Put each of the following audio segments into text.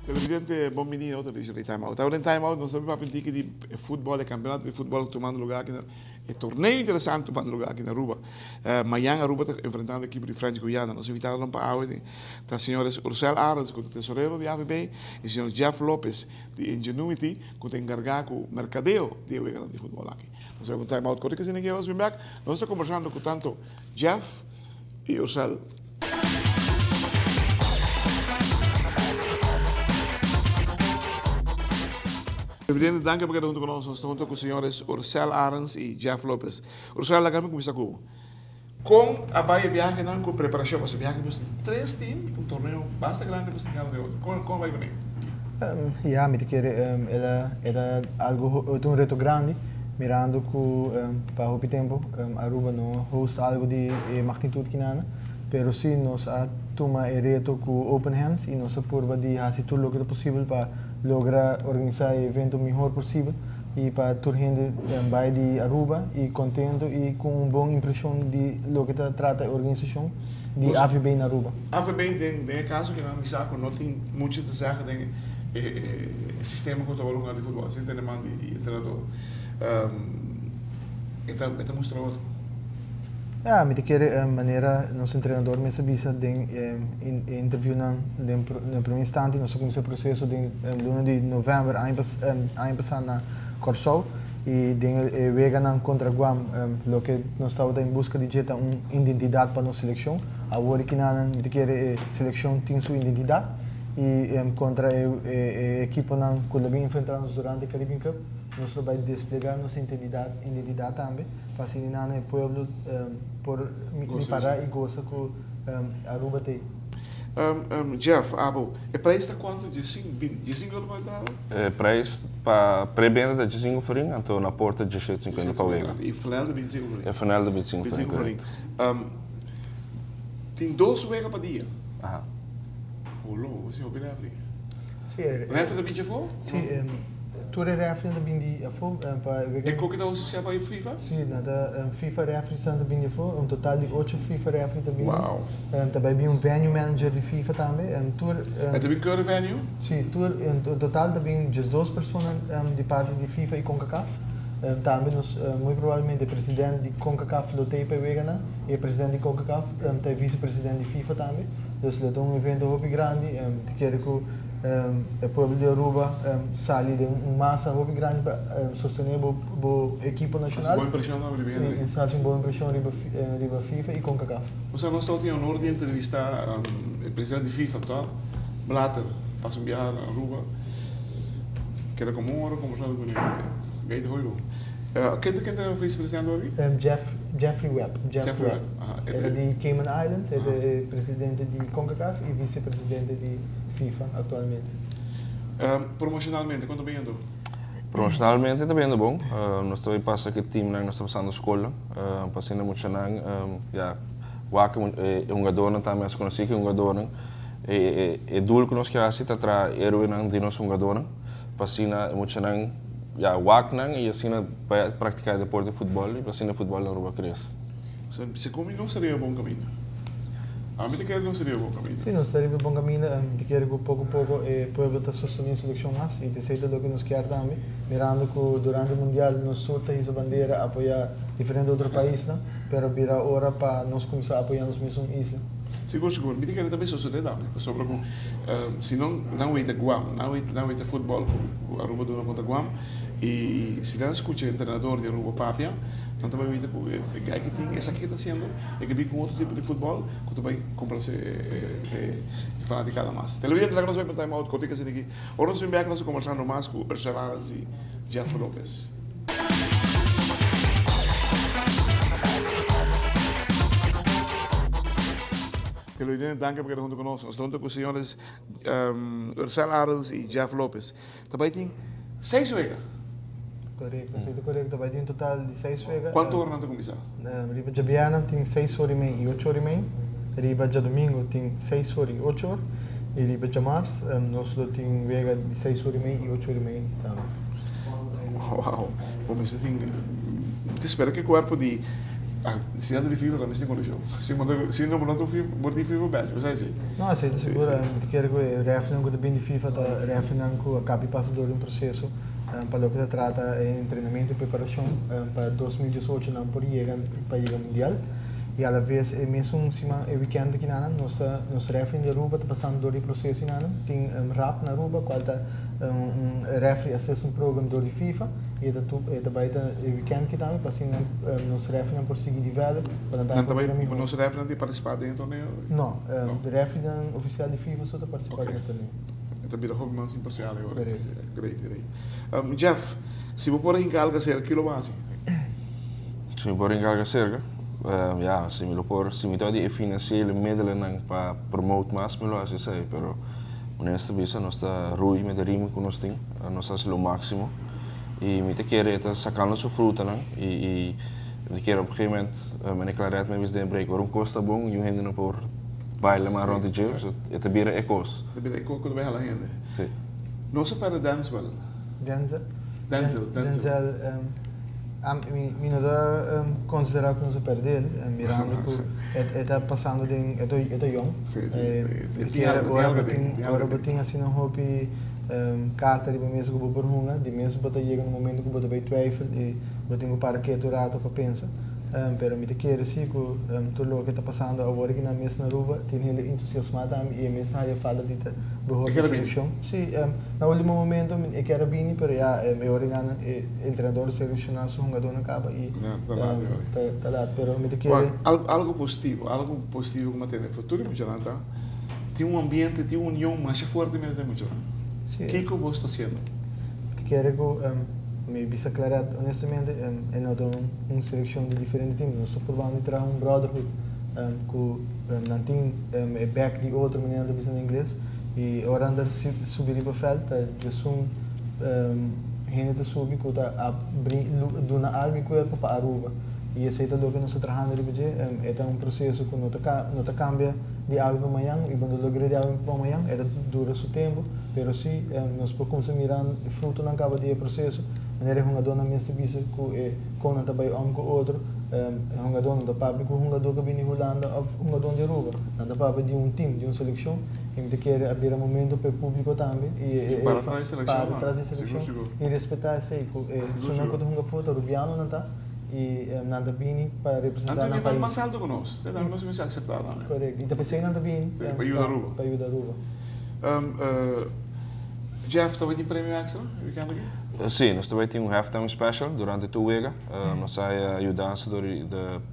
Televidente, bon bini na otro edicion di Time Out. Awe den Time Out nos ta papia un tiki di e futbol, e campeonato di futbol cu tumando lugar aki na, e torneo interesante tumando lugar aki na Aruba. Mayan Aruba ta enfrentando ekipo di French Guyana. Nos invitadonan pa awe ta señores Ursel Arends cu ta tesorero di AVB y señor Jeff Lopez di Ingenuity cu ta encarga cu mercadeo di e weganan di futbol aki. Nos ta bai pa un time out cortico asina nos bin bek. Nos ta conversando cu tanto Jeff y Ursel. Presidente, danki pa keda hunto ku nos. Nos ta hunto ku señores Ursel Arends y Jeff Lopez. Ursel, laga mi kuminsá ku bo. Kon a bai e biahenan ku preparashon? Pasobra biahe ku boso tin tres team, un torneo basta grandi boso tin gana den otro. Kon kon a bai kuné? Ya, mi ta kere el a e ta algu e ta un reto grandi mirando ku pa hopi tempu Aruba no a host algu di e magnitut kinana. Pero si nos a tuma e reto ku open hands i nos a purba di hasi tur loke ta posibel pa logra organisá e evento mihor posibel i pa tur hende bai di Aruba i kontento i ku un bon impreshon di loke ta trata e organisashon di AVB na Aruba. AVB den e kaso ku nan a bisa ku no tin muchu ta sega den e sistema ku ta wòrdu hunga di futbòl, asina ta den man di entrenador. E ta e ta mustra otro. Ya, mi ta kere manera nos entrenador mes a bisa den e interviewnan den den prome instante nos a kuminsá e proseso den luna di novèmber aña pas aña pasá na Kòrsou i den e weganan kontra Guam loke nos tabata en buska di dje ta un identidat pa nos selekshon. Awor kinanan mi ta kere e selekshon tin su identidat i kontra e e ekiponan ku lo bin enfrentá nos durante Caribbean Cup. Nos lo bai desplegá nos identidat identidat tambe pa asina nan e pueblo por ripará i gosa ku Aruba t'ei. Jeff, abo, e prijs ta kuantu? Diesinku euro pa entrada? E prijs pa prebenta ta diesinku florin, anto na porta diesshete sinkuenta pa wega. I flanel ta bintisinku florin? E flanel ta bintisinku florin, korekto. Tin dos wega pa dia? Aha. Holo, esei hopi refri. Refri ta binti afó? Si. Tur e refrinan ta bin di afó pa e E koke ta oficial pa e FIFA? Si, nan ta FIFA refriesnan ta bin di afó, un total di ocho FIFA refri ta bini. Wow. Ta bai bin un venue manager di FIFA tambe. Tur. E ta bin keure venue? Si, tur en total ta bin diesdos persona di parti di FIFA i Concacaf. Tambe nos muy probablemente e president di Concacaf lo ta ei pa e weganan i e president di Concacaf ta e vicepresident di FIFA tambe. Dus lo ta un evento hopi grandi. Ta kere ku. E pueblo di Aruba sali den un masa hopi grandi pa sostene bo bo ekipo nacional. Hasi bon impresion tambe riba hende. I hasi un bon impresion riba riba FIFA i Concacaf. Osea nos tabata tin honor di entrevista e presidente di FIFA actual, Blatter, pasa un biaha na Aruba, keda como un ora conversando cu ne. Gay ta hopi bon. Ken ta ken ta vice presidente hopi? Jeff Jeffrey Webb. Jeff Webb. E ta di Cayman Islands, e ta e presidente di Concacaf i vice presidente di FIFA aktualmente. Promoshonalmente kon ta bayendo? Promoshonalmente ta bayendo bon. Nos ta bay pasa ku e teamnan, nos ta pasando skolnan pa asina muchanan ya wak e hungadornan tambe a konosí ku e hungadornan. E doel ku nos ke hasi ta traha héroenan di nos hungadornan pa asina e muchanan ya wak nan i asina bai praktiká e deporte di futbòl i pa asina e futbòl na Aruba krese. Segun mi nos ta riba bon kaminda. Ami ta kere nos ta riba bon kaminda. Si, nos ta riba bon kaminda. Mi ta kere ku poko poko e pueblo ta sostené e selekshon mas i esei ta loke nos kier tambe. Mirando ku durante mundial nos tur ta hisa bandera apoyá diferente otro paisnan, pero bira ora pa nos kuminsá apoyá nos mesun isla. Sigur sigur. Mi ta kere tambe sosodé tambe pasobra ku si no nan weta Guam, nan weta nan weta futbòl ku Aruba duna kontra Guam i si nan skucha e entrenador di Aruba papia nan ta bai weta ku e guy ki tin esaki ke ta hasiendo e ke bin ku otro tipo di futbòl ku ta bai komplase e fanatikada mas. Televidente laga nos bai pa time out kote ke esaki ora nos bin bek nos ta kombersando mas ku Ursel Arends i Jeff Lopez. Televidente, danki pa keda huntu ku nos. Nos ta huntu ku señores Ursel Arends i Jeff Lopez. Ta bai tin seis wega. Korekto, si ta korekto. Ta bai tin un total di seis wega. Kuantu ora nan ta kuminsá? Riba djabièrnè tin seis ora i mei i ocho ora i mei. Riba djadumingu tin 6 or i 8 or. I riba djamars nos lo tin wega di 6 or i mei i 8 or i mei tambe. Wow. Bo mester tin ta spera ku e kuerpo di presidente di FIFA tambe tin kondishon. Si si no no bo tin FIFA badge, bo sa esei? No, esei ta sigur. Mi ta kere ku e refnan ku ta bin di FIFA ta refnan ku a kabi pasa dor di un proseso pa loke ta trata e entrenamentu i preparashon pa 2018 nan por yega pa yega mundial. I alaves e mesun siman, e weekend aki nan, nos ta nos referee di Aruba ta pasando dor di e proseso nan. Tin RAP na Aruba, kual ta un referee assistant program dor di FIFA, i e ta bai ta e weekend aki tambe pa asina nos referee por sigui develop pa nan tambe por bira mihó. Nos referee nan tin partisipá den e torneo? No, referee nan ofisial di FIFA so ta partisipá den e torneo. E ta bira hopi mas imparsial e ora. Great, great. Jeff, si bo por a hinka algu aserka, kiko lo bo hasi? Si mi por hinka algu aserka? Ya, si mi lo por, si mi ta di e financiële middelennan pa promote mas, mi lo hasi esei, pero honesto bisa nos ta rui met e rima ku nos tin, nos ta hasi lo máksimo i mi ta kere e ta sakando su frutanan i mi ta kere op un gegeven moment, meneer Claret mi a bisa den e break, ora un kos ta bon, niun hende no por baila mas rònt di dje, so e ta bira e kos. E ta bira e kos ku ta bai hala hende. Si. Nos a pèrdè Denzel. Denzel? Denzel, Denzel. Denzel, mi no ta konsiderá ku nos a pèrdè el, mirando ku e ta pasando den, e ta yòn. Si, si, e tin algu, tin algu aden, tin algu aden. Ora bo tin asina hopi karta riba mesa ku bo por hunga, di mes bo ta yega na un momento ku bo ta bai twijfel i bo tin ku para ketu un rato pa pensa. Pero mi ta kere si ku tur loke ta pasando awor aki na mes na Aruba tin hende entusiasmá tambe i e mes ta haya falta di ta behoort na selekshon. Si, na ultimo momento e kier a bini pero ya e ora nan e entrenador selekshoná su hungadónan kaba i ta lat. Pero mi ta kere. Algu positivo, algu positivo ku mi a tende for tur e muchanan ta tin un ambiente, tin un union masha fuerte mes den muchanan. Kiko bo sta hasiendo? Mi ta kere ku mi bisa Claret honestamente e no ta un selekshon di diferente team. Nos ta probando di traha un brotherhood ku nan tin e bek di otro manera nan ta bisa na ingles i ora nan ta subi riba vèlt ta djesun hende ta subi ku ta duna alma i kuerpo pa Aruba i esei ta loke nos ta trahando riba dje. E ta un proseso ku no ta no ta kambia di awe pa mañan i bo no logra di awe pa mañan, e ta dura su tempu, pero si nos por kumsa mira e frutonan kaba di e proseso, manera e hungadónan mes ta bisa ku e kon nan ta bai om ku otro, e hungadónan ta papia ku hungadó ku a bini Hulanda òf hungadó di Aruba, nan ta papia di un tim, di un selekshon, i mi ta kere a bira momento pa e públiko tambe i e Para tras di selekshon, para tras di selekshon i respetá esei ku e esunnan ku ta hunga futbol ta rubianonan ta. I nan ta bini pa representá nan pais. Nan tin nivel mas alto ku nos. Te tambe nos mester akseptá tambe. Korekto. I ta p'esei nan ta bini. Sí, pa yuda Aruba. Pa yuda Aruba. Jeff, ta bai tin premio extra e weekend aki? Sí, nos ta bai tin un halftime special durante tur wega. Nos a haya yudansa dor di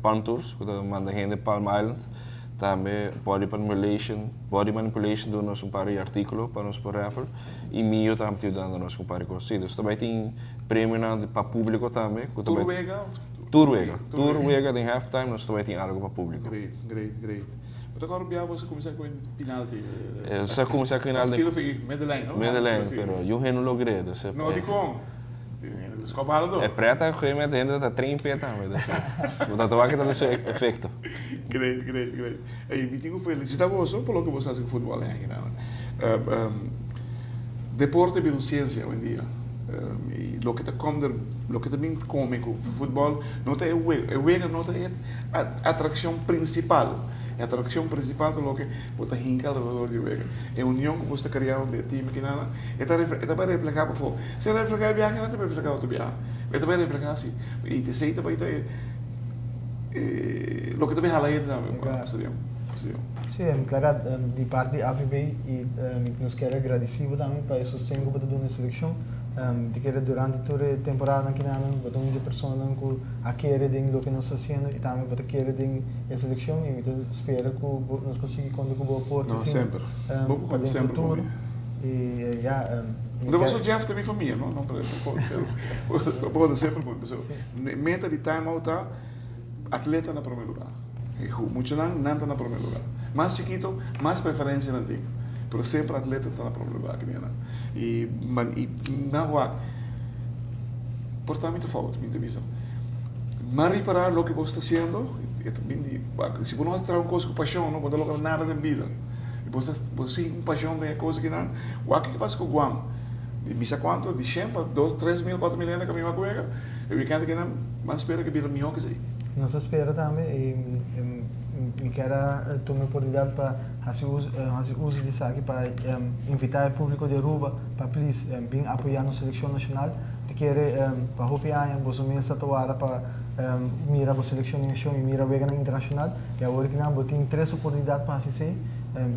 Palm Tours ku ta manda hende Palm Island. Tambe Body Manipulation, Body Manipulation duna nos un par di artíkulo pa nos por raffle. I Mio tambe ta yudando nos ku un par di kos. Sí, nos ta bai tin premionan pa públiko tambe ku ta Tur bai. Wega of? Tur wega. Tur wega den halftime nos ta bai tin algu pa públiko. Great, great, great. Bo ta kòrda bia bo sa kuminsá ku e pinalti? Nos a kuminsá ku pinalti. Of kilo middenlijn, no? Middenlijn, pero yu hende no logr'é, dus. No, dikon? Skòp hala do. E prèt a goe met hende ta train p'e tambe, dus. Bo ta wak e ta den su efekto. Great, great, great. Ey, mi tin ku felisitá boso pa loke boso hasi ku futbòl en akinan. Deporte bira un siensia oyendia. I loke ta kom der, loke ta bin kome ku futbòl no ta e wega, e wega no ta e atrakshon prinsipal. E atrakshon prinsipal ta loke bo ta hinka alrededor di e wega. E union ku boso ta krea rond di e tim akinan, e ta e ta bai reflehá pafó. Si e reflehá e biaha akinan, e ta bai reflehá otro biaha. E ta bai reflehá si. I esei ta bai ta e loke ta bai hala hende tambe pa stadion. Sí, Clara, di parti AVB i nos kier a gradisí bo tambe pa e sosten ku bo ta duna e selekshon. Mi ta kere durante tur e temporadanan kinanan bo ta un di e personanan ku a kere den loke nos ta hasiendo i tambe bo ta kere den e selekshon i mi ta spera ku bo nos por sigui konta ku bo aporte No, semper. Bo por pa konta den semper ku futuro. mi. I ya, mi Bo ke. Jeff ta mi famia, no? No, bo por konta semper ku mi. Pasobra meta di Time Out ta atleta na prome lugar. E muchanan, nan ta na prome lugar. Mas chikito, mas preferencia nan tin. Pero semper atleta ta na prome lugar aki nan. I i nan wak, por ta mi ta fout, mi ta bisa. Nan ripara loke bo sta haciendo. E ta bin di, si bo no hasi traha un kos ku pashon, no bo ta logra nada den bida. I bo ta bo ta sinti un pashon den e kos akinan. Wak kiko pasa ku Guam. Di misa kuantu, di shen pa dos, 3000, 4000 hende kaminda wak wega. E wikènt akinan ban spera ke bira mihó ke esei. Nos ta spera tambe i mi kier a tuma e oportunidat pa hasi uso hasi uso di esaki pa invitá e públiko di Aruba pa plis bin apoyá nos selekshon nashonal. Ta kere pa hopi aña boso mes ta ta wara pa mira bo selekshon den ashon i mira weganan internashonal. I awor kinan bo tin tres oportunidat pa hasi esei.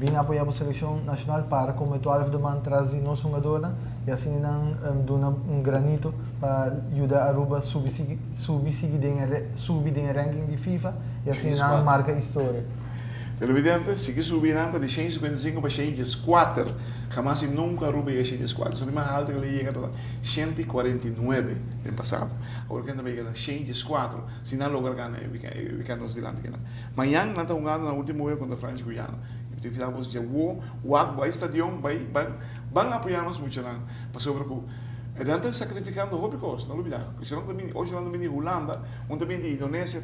Bin apoyá bo selekshon nashonal, para komo e twaalfde man tras di nos hungadornan i asina nan duna un granito pa yuda Aruba subi sigui subi sigui den e subi den e ranking di FIFA i asina nan marka historia. Televidente, sigui subi nan ta di 155 pa 104. Hamas i nunka Aruba yega 104. Esun di mas haltu ku el a yega ta 149 den pasado. Awor ku nan ta yega na 104 si nan logra gana e wikènt nos dilanti kinan. Mañan nan ta hungando nan ultimo wega kontra French Guyana. Mi ta invitá boso dje wou wak bai stadion bai ban apoyá nos muchanan pasobra ku nan ta sakrifikando hopi kos. No lubidá ku si nan ta bini ocho nan ta bini di Hulanda, un ta bini di Indonesia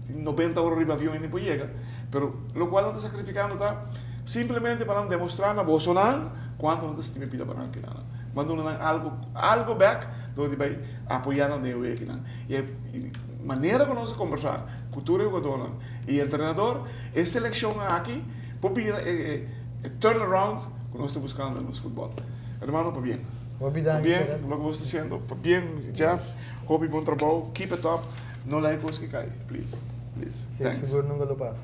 tin 90 ora riba avion e por yega. Pero lokual nan ta sakrifikando ta simplemente pa nan demostrá na bosonan kuantu nan ta stima e pida barankinan. Ban duna nan algo algo bek dor di bai apoyá nan den e wekinan. I e manera ku nos a kombersá ku tur e hugadónan i e entrenador, e selekshon aki por bira e e turnaround ku nos ta buskando den nos futbòl. Hermano, pabien. Hopi danki, Pabien Gerard. loke bo sta hasiendo. Pabien, Jeff. Hopi bon trabou. Keep it up. No laga e kos ki kai, please. Please. Sí, Thanks. sigur nunka lo pasa.